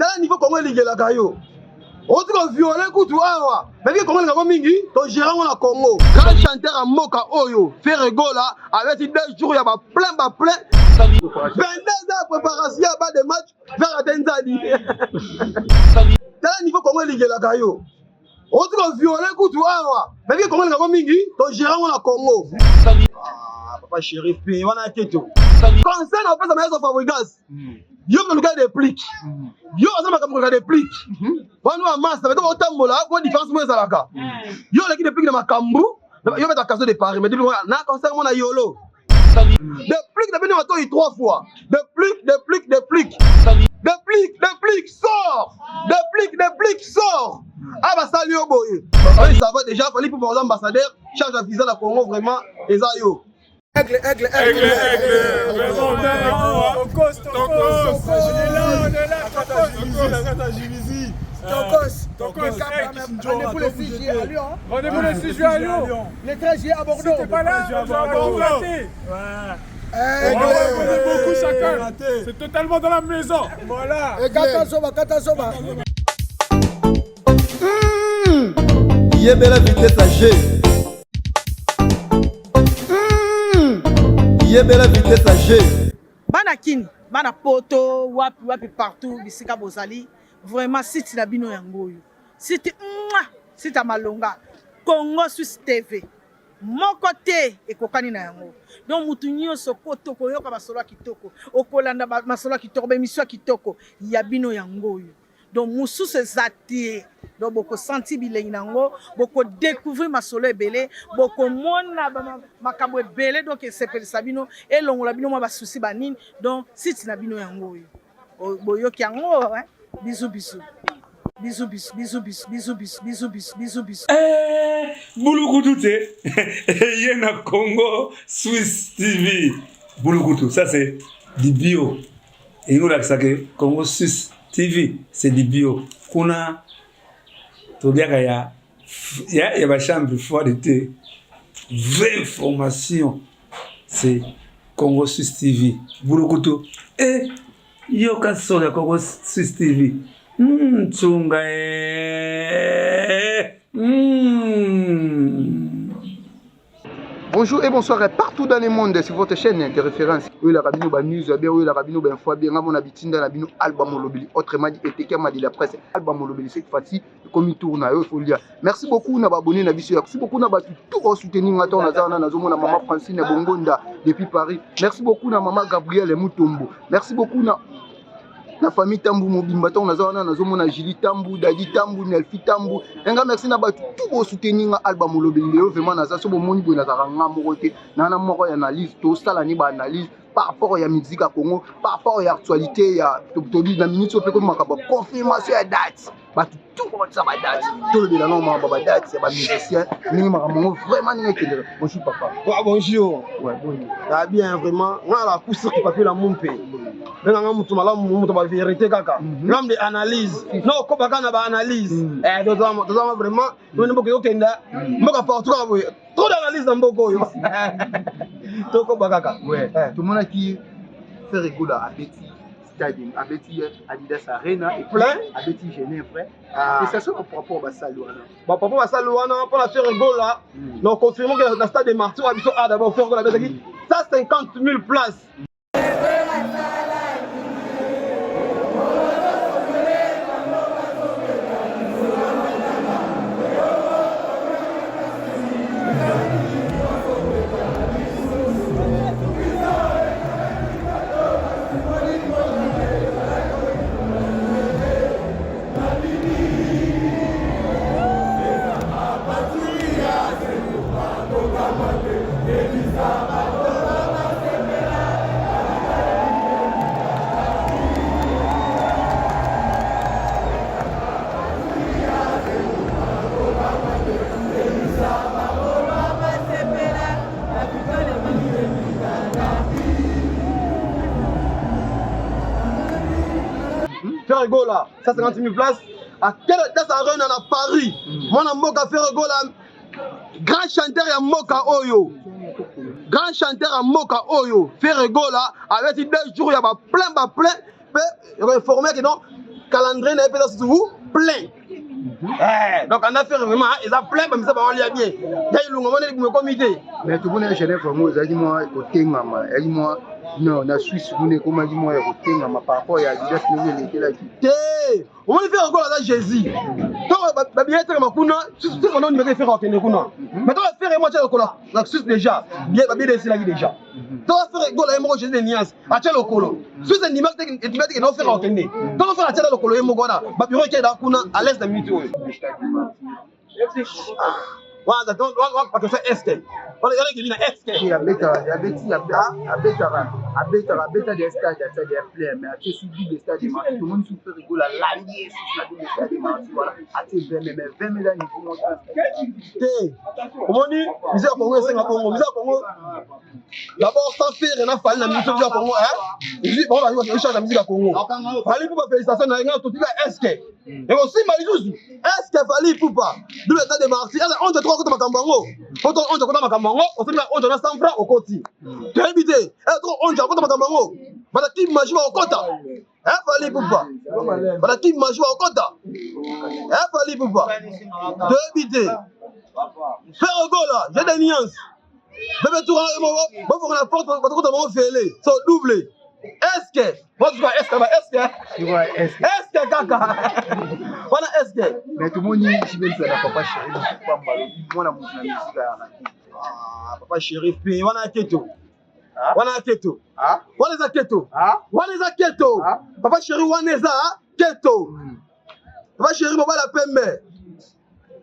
Tala niveau Congo elingelaka yo. Oti ko violer kutu awa. Mais Congo elingaka mingi, to gérer ngo na Congo. Grand chanteur ya mboka oyo, Ferre Gola, abeti deux jours ya ba plein ba plein. 22 heures préparation ya ba de match vers ate nzadi. Tala niveau Congo elingelaka yo. Oti ko violer kutu awa. Mais Congo elingaka mingi, to gérer ngo na Congo. Ah, papa chéri, pe wana keto. Conseil na opesa mayeso Fabregas. Yo moto luka déplique. Yo oza makambo koluka déplique. Wana wa masta mais otambola ko différence mo ezalaka. Yo oleki déplique na makambo, yo beta caso de Paris mais déplique na concert mo na yolo. Déplique na bino matoyi trois fois. Déplique, déplique, déplique. Déplique, déplique, sort. Déplique, déplique, sort. Ah basali yo boye. Ça va déjà, fallait pour ambassadeur, charge à visa na Congo vraiment eza yo. Aigle, aigle, aigle, aigle. Vraiment, Tokos, tokos. On est là, on est là. Tokos, Tokos. Tokos. Rendez-vous le 6 juillet à Lyon. Rendez-vous le 6 juillet à Lyon. Le 13 juillet à Bordeaux. Si t'es pas là, tu vas tout rater. Aigle. On est beaucoup chacun. C'est totalement dans la maison. Voilà. Kata zoba, kata zoba. Yebela vitesse à G. Yebela vitesse à G. Bana kini, bana poto, wapi wapi partout bisika bozali, vraiment site na bino yango oyo. Site mwa, site ya malonga. Congo Suisse TV. Moko te ekokani na yango. Donc mutu nyonso koto koyoka masolo ya kitoko, okolanda masolo ya kitoko, ba émission ya kitoko ya bino yango oyo. Donc mususu eza te. Donc boko sentir bilengi nango, boko découvrir masolo ebele, boko mona makambo ebele, donc esepelisa bino, elongola bino mwa ba souci ba nini. Donc site na bino yango oyo. Boyoki yango, hein? Bisous bisous. Bisous bisous bisous bisous bisous bisous bisous bisous bisous. Eh, Bulukutu te. Ye na Congo Suisse TV. Bulukutu, ça c'est du bio. Et nous là, que Congo Suisse TV, c'est du bio. Kuna toliaka ya ya ya ba chambre froide te. Vraie information, c'est Congo Suisse TV. Bulukutu. Eh, yoka solo ya Congo Suisse TV. Tsunga eh. Bonjour et bonsoir partout dans le monde sur votre chaîne de référence. Oyo la rabino ba news bien oyo la rabino ba info bien ngamona bitinda na bino Alba Molobeli autrement dit eteke madi la presse Alba Molobeli cette fois-ci comme tour na yo faut lia. Merci beaucoup na ba abonné na biso. Merci beaucoup na ba tout au soutenir ngata na zana na zomona maman Francine Bongonda depuis Paris. Merci beaucoup na maman Gabrielle Mutombo. Merci beaucoup na la famille Tambu Mobimba ntango naza wana nazomona Julie Tambu, Dadi Tambu, Nelfi Tambu. Nga merci na bato tout bo soutenir nga Alba Molobeli lelo vraiment naza so bomoni boye nazalaka nga moko te na na moko ya analyse tosala ni ba analyse par rapport ya musique ya Congo, par rapport ya actualité ya tobi na minute oyo mpe komi makambo ya confirmation ya date bato tout bamatisa ba date tolobela nao makambo ba date ya ba musicien ndenge makambo yango vraiment ndenge ekendeka. Bonjour papa. Ouais, bonjour. Ouais, bonjour. Ah bien vraiment nga la kusa ki papier la mumpe. Benga nga mutu malamu mutu ba vérité kaka. L'homme de analyse. Non ko baka na ba analyse. Eh toza vraiment toni mboka yokenda mboka partout kaka boye. Trop d'analyse na mboka oyo. Toko bakaka. Ouais. Tomonaki Ferre Gola abeti stade, abeti Adidas Arena et plein abeti Genève. Ah. Et ça c'est par rapport ba salle wana. Ba papa ba salle wana pour la Ferre Gola. Donc confirmons que na stade des Martyrs a biso a d'abord Ferre Gola abetaki 150 000 places. Ferre Gola, 150 000 places. À quelle date arena na Paris? Mwana mboka Ferre Gola, grand chanteur ya mboka oyo. Grand chanteur ya mboka oyo, Ferre Gola, avec 2 jours ya ba plein ba plein, pe réformer que non. Calendrier na ye mpe eza susu plein. Eh, donc anda faire vraiment eza plein, bamisa baolia bien ya ilunga mona libumu ekomi te. Mais tomoni ya Genève yango ezalaki mwa kotengama, ezalaki mwa non na Suisse kuna ekomaki mwa ya kotengama par rapport ya Adidas ndenge elekelaki. Te, omoni Ferre Gola aza Jésus, ntango babiye etekama kuna Suisse, bana ondimaka Ferre akende kuna, mais ntango Ferre ye moko atia lokolo na Suisse déjà, babiye esilaki déjà. Ntango Ferre Gola ye moko, Jésus de nuance, atia lokolo Suisse, endimaki te nao Ferre akende. Ntango Ferre atia lokolo ye moko wana, babiro ekenda kuna à l'aise na minute oyo wana bakesa este wana ekeli na este. Abetaka, abeti, abetaka, abetaka, abeta de stade, stade ya plein, mais atie su double stade de Martyrs. Tomoni su Ferre Gola alandi ye susu na double stade de Martyrs wana, atie 20 mais 20 eza niveau moko. Te, omoni musique ya Congo esenga bongo. Musique ya Congo d'abord, sans Ferre na Fally na musique ya Congo, bango bazochange na musique ya Congo. Fally Ipupa, félicitation na nga. Totika eske ekosimba lisusu? Eske Fally Ipupa, double stade de Martyrs, eza 11 3 kota makambo yango po to 11 kota makambo yango, osombi 11 na 100 franc okoti, toyebi te to 11 akota makambo yango, bataki magie bakokota. Fally Ipupa, bataki magie bakokota. Fally Ipupa, toyebi te. Ferre Gola, j'ai des nuances bebe tuka moko bofonga na porte, batokota bango fele so double. Est-ce batuka est-ce ba est-ce kaka wana est-ce? Mais tomoni JB na papa chéri pamba, mwana motu na misika ya rate. Papa chéri mpe wana keto, wana keto, wana eza keto, wana eza keto. Papa chéri, wana eza keto. Papa chéri, mobala pembe,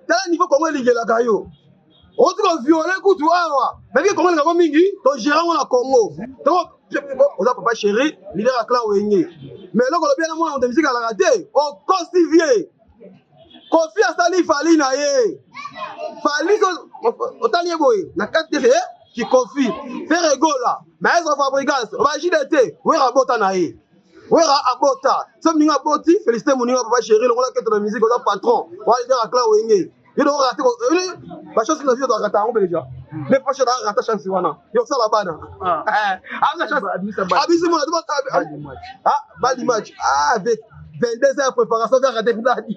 tala niveau Kongo elingelaka yo. Oti koviole kutu awa, nayebi Kongo elingako mingi, togere yango na Kongo. Oza papa chéri, leader ya clan Wenge, mais eloko olobi yana, mwana moto misika alaka te. Okosi vie. Kofi asali Fally na ye. Fally otali ye boye na kati te kikofi Ferre Gola, maestro Fabregas, ba JDT. Wera abota na ye, Wera abota so moninga aboti. Félicité moninga papa chéri, longola keto na musique. Oza patron wa leader ya clan Wenge, yo do rate bachance na vie, ozalaka yango mpe déjà. Mais papa chéri arata chance wana, yo osala bana abisi mona badi match avec 22 heures préparation vers rater Nzadi.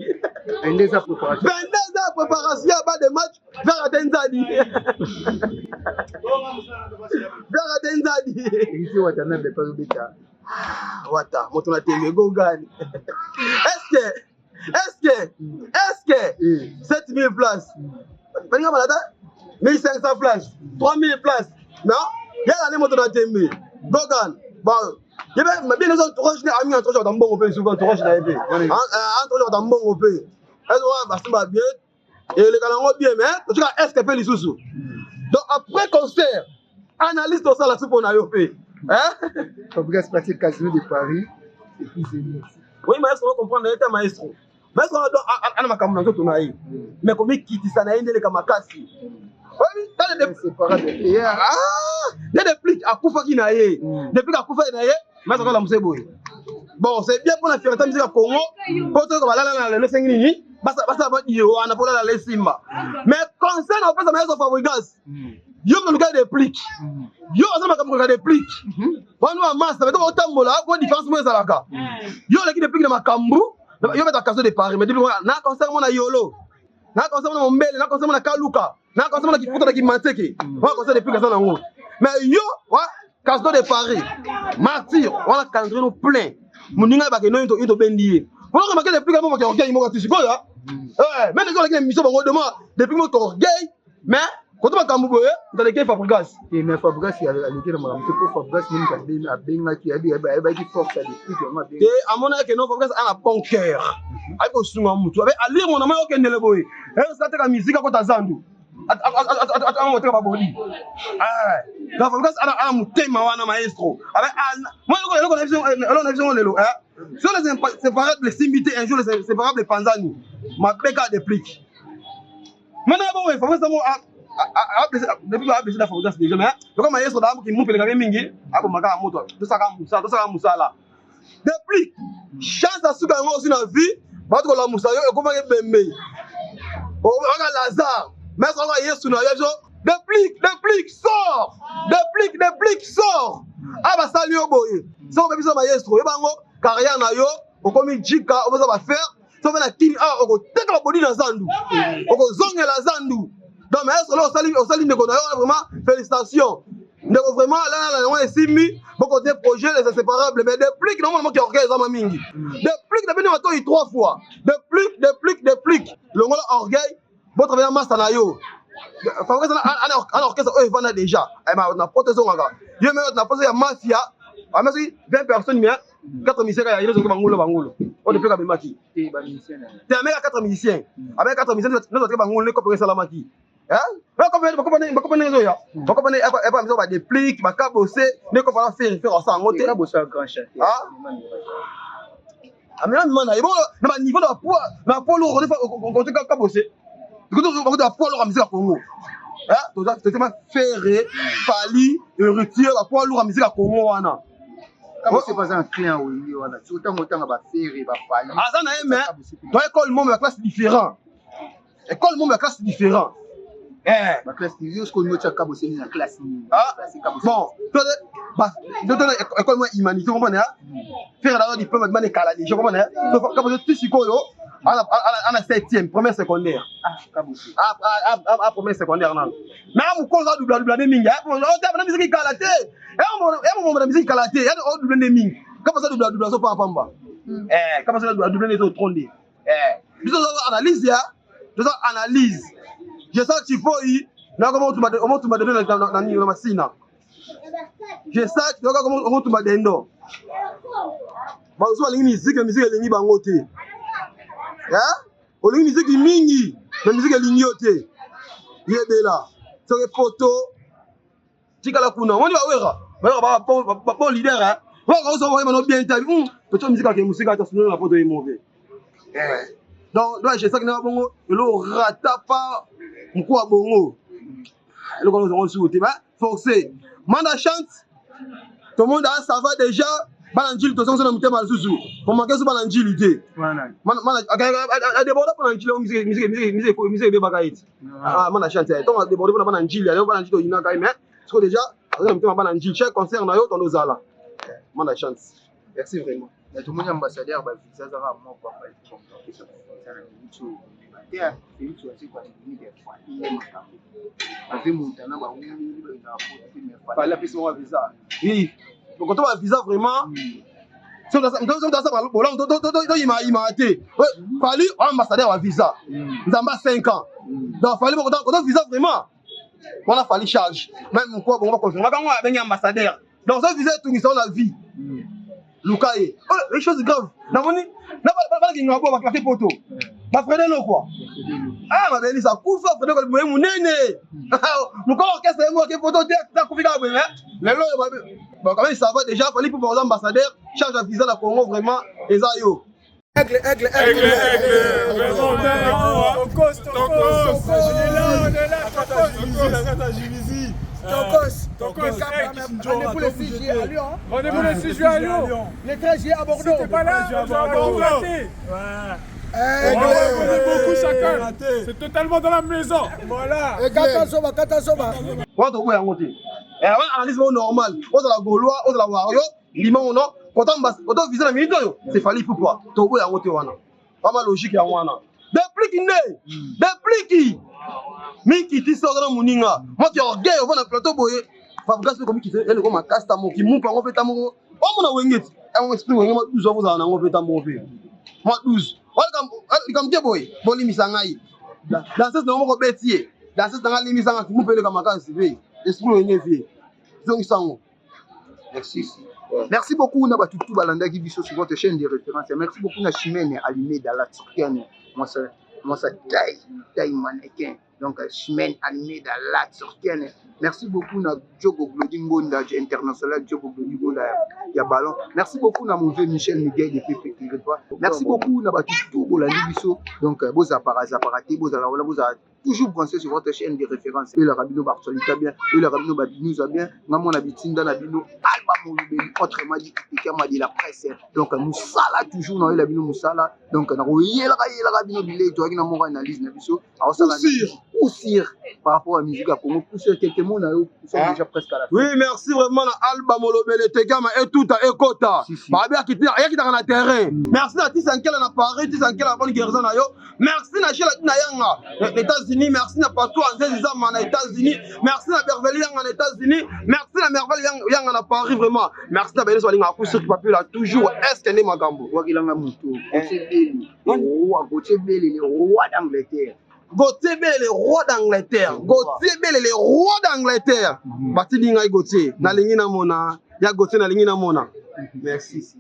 22 heures préparation. 22 heures préparation ba de match vers rater Nzadi. Vers rater Nzadi. Ici Watanabe pas obeta. Wata moto na tembe gogani. Est-ce que 7000 places balinga balata, 1500 places, 3000 places, non, yala ne moto na tembe gogan. Bon, yebe mabe nazo entourage ne ami, entourage bata mbongo mpe, souvent entourage na ye mpe entourage bata mbongo mpe basimba bien, eleka nango bien. Mais totika est-ce mpe lisusu? Donc après concert, analyse tosala su mpo na yo mpe. Fabrice Patrick, Casino de Paris et puis Zénith. Oui, maestro, comprendre ye te. Maestro, maestro ana makambo na nzoto na ye, mais komikitisa na ye nde eleka makasi. Nde Deplick akufaki na ye, Deplick akufaki na ye, maestro akolamusa ye boye. Bon, c'est bien mpona fierté musique ya Congo, mpo toyoka balala na lelo. Esengi nini? Basala badio wana mpo lala esimba. Mais conseil na opesa maestro Fabregas, yo koluka Deplick, yo oza makambo koleka Deplick wana wa masa beto otambola ko différence mo ezalaka. Yo oleki Deplick na makambo, yo beta Casino de Paris, mais Deplick na concert mo na Yolo, na concert mo na Mombele, na concert mo na Kaluka, na concert mo na Kifuta, na Kimanteke wana concert Deplick aza nango. Mais yo wa Casino de Paris, Martyr wana, calendrier no plein, moninga bakende oyo tobendi ye mpona make Deplick mo bake orgueil moko ti sikoyo. Mais ndenge oleki na émission bango dema Deplick mo orgueil, mais koto makambo boye nzaleki Fabregas. Mais Fabregas aleki na makambo te, mpo Fabregas nini abengaki, ayebaki force ya Deplick yango. Te, amonaki no Fabregas ana bon cœur, ayebi kosunga mutu abe alire mona mai okendele boye, ateka musique, akota zandu, ateka babodi. Donc Fabregas ana motema wana, maestro. Eloko na biso lelo, so les inséparables esimbi te, un jour les inséparables epanzani mabe kaka Deplick. Maintenant bongo Fabregas yango depuis ablessé na Fabregas déjà, mais lokola maestro daa mupelekaka mingi, abomaka moto. Tosaka mosala, tosaka mosala. Depuis chance asuka yango osi na vie, bato kolamusa yo ekomaki ebembe oka Lazare, mais oka Yesu na yo biso. Deplick, Deplick sort, Deplick, Deplick sort. A basali yo boye, soki obebi biso maestro, yeba yango carrière na yo. Okomi jika, oboza ba fer, soki na kini awa okoteka babodi na zandu, okozongela zandu. Donc mais solo osali osali ndeko na yo wana vraiment félicitations. Ndeko vraiment là là yango esimbi boko des projets les inséparables mais déplique normalement qui orgueil ezama mingi. Déplique na bino matoyi trois fois. Déplique, déplique, déplique. Longola orgueil, bo travailler masta na yo. Fabrice ana orchestre oyo evanda déjà. Eh ben na porte ezongaka. Yo mais na porte ya mafia, amesi 20 personnes mais 4 musiciens ya yezo bangulo bangulo. O déplique abimaki. Te ba musicien na Te ameka 4 musiciens. Ameka 4 musiciens nyonso batika bangulo nde kope esalamaki. Bakopa ndenge ezoya. Bakopa ndenge epa biso ba déplique, bakabose, nde kopa na faire faire asa yango te. Kabosa grand chanteur. Ah. Amema mima na ye. Bongo na ba niveau na ba poids, na poids lourd, okoki kabose. Bakoki ba poids lourd ya musique ya Congo. Toza totema Ferre, Fally, Héritier, ba poids lourd ya musique ya Congo wana. Kabose baza na client Wenge wana. Soki ntango otanga ba Ferre ba Fally. Aza na ye mais to école moko ya classe différent. École moko ya classe différent. Eh. Ba classe yo soki olingi otia Kabose nini na classe nini? Ah, Classe Kabose. bon, to to école moko ya humanité comprendre hein? Faire la diplôme bana ekala déjà comprendre hein? To Kabose ti sikoyo ana ana 7e première secondaire. Ah, Kabose. Ah ah ah première secondaire nano. Mais mokonzi adubla dubla nde mingi. Oh te na musique kala te. Eh mo mo na musique kala te. Ya o dubla nde mingi. Kabose adubla dubla so pa pamba. Eh Kabose adubla dubla nde to tronde. Eh biso toza analyse ya toza analyse. Je sens Chifoyi na koma otumba dendo na na na masina. Je sens na koma otumba dendo. Bazo balingi musique, musique elingi bango te. Hein? Olingi musique mingi, mais musique elingi yo te. Yebela. Soki photo tikala kuna. Omoni ba wera, ba wera ba bon leader hein. Wera ozo ba no bien ta. Peut-être musique ake musique ata sino na poto est mauvais. Eh. Donc donc je sais que na bongo elo rata pas mkwa bongo. Eloko wana ozango suku te ba forcé. Manda chante. Tout le monde a ça va déjà. Bana njili tozongo na motema lisusu. Komake so bana njili te. Wana. Mana mana a débordé pona njili musique musique musique musique musique ebebaka ete. Ah mana chante. Tongo a débordé pona bana njili, ayo bana njili toyinaka ye mais siko déjà aza na motema bana njili. Chaque concert na yo tondozala. Manda chante. Merci vraiment. Na tomoni ambassadeur ba visa azaka moko afali apesa ba visa na minute oyo te Félix Wazekwa alingini ke Fally nde makambo bave Montana bawumeli balingaka poto te mais Fally Fally apesi bango ba visa. Oui. Donc to ba visa vraiment. Soki toza bolamu toyimayimaka te. Fally ambassadeur wa visa. Nzamba 5 ans. Donc Fally koto visa vraiment. Wana Fally charge. Même mokwa bongo baconfirmaka yango abengi ambassadeur. Donc so visa etungisa yo na vie. Luka ye. Oh, les choses graves. Namoni na balakinga bo bakake poto. Bafrede lokwa. Ah babelisa kufa frede ko boye munene. Mokolo orchestre ye moko poto te akufi kaka boye mais lelo oyo bon quand même ça va déjà Fally pour ambassadeur charge à visa na Congo vraiment eza yo. Aigle, aigle, aigle. Aigle, aigle. Vraiment, on est là. Tokos, Tokos. On est là, on est là. Tokos. Tokos. Tokos. Rendez-vous le 6 juillet à Lyon. Rendez-vous le 6 juillet à Lyon. Le 13 juillet à Bordeaux. Si t'es pas là, tu vas tout rater. Aigle. On est beaucoup chacun. C'est totalement dans la maison. Voilà. Kata zoba, kata zoba. Wana tokoya yango te. Eh wana analyse moko normal. Ozala Gaulois, ozala Wario, ndima ngo non. Koto koto visa na minute oyo, c'est Fally Ipupa. Tokoya yango te wana. Vraiment logique yango wana. Déplique nde. Déplique. Miki ti soka na moninga. Moi qui orgueil ovanda plateau boye. Fabrice mpe komiki eloko makasi ta moki mumpa yango mpe ta moko. Omona wenge ti. Yango esprit wenge mwa 12 okozala nango mpe ta moko mpe. Mwa 12. Likambo te boye. Bolimisa ngai. Danseuse nango moko beti ye. Danseuse nanga limisa ngai mumpa eleka makasi pe. Esprit wenge vie. Zongisa yango. Merci. Merci beaucoup na batu tout balandaki biso sur votre chaîne de référence. Merci beaucoup na Chimène Almeida la Turkienne. Moi ça taille taille mannequin. Donc Chimène Almeida la Turkienne. Merci beaucoup na Diogo Glody Ngonda international Diogo Glody Ngonda ya ballon. Merci beaucoup na mon vieux Michel Miguel de PP Kiripa. Merci beaucoup na batu tout bolandi biso. Donc boza para zapara te boza la wala boza toujours branché sur votre chaîne de référence. Et la rabino Bartolita bien, et la rabino News bien, ngamo na bitinda na bino Alba Molobeli, autrement dit Itekama de la presse. Donc musala toujours na la bino musala. Donc na yela yela bino bilei to na moko analyse na biso. Alors ça Pour sûr. coup sûr par rapport à musique ya Congo. Coup sûr, quelques mots na yo, nous sommes déjà presque à la fin. Oui, merci vraiment na Alba Molobele Tegama etuta ekota. Si, si. Babi akitaka na terrain. Merci na Tisankela na Paris, Tisankela bonne guérison na yo. Merci na Sheila na Yanga na États-Unis, merci na Patou Anzezi Zama na États-Unis, merci na Berveli Yanga na États-Unis, merci na Merveille Yanga na Paris vraiment. Merci na Beneso Balinga coup sûr papi là toujours est-ce que magambo. Wakilanga moto, Gauthier Beli, roi, Gauthier Beli, le roi d'Angleterre. Gauthier Bele le roi d'Angleterre. Gauthier Bele le roi d'Angleterre. Batidi ngai Gauthier, nalingi namona. Ya Gauthier nalingi namona. Merci.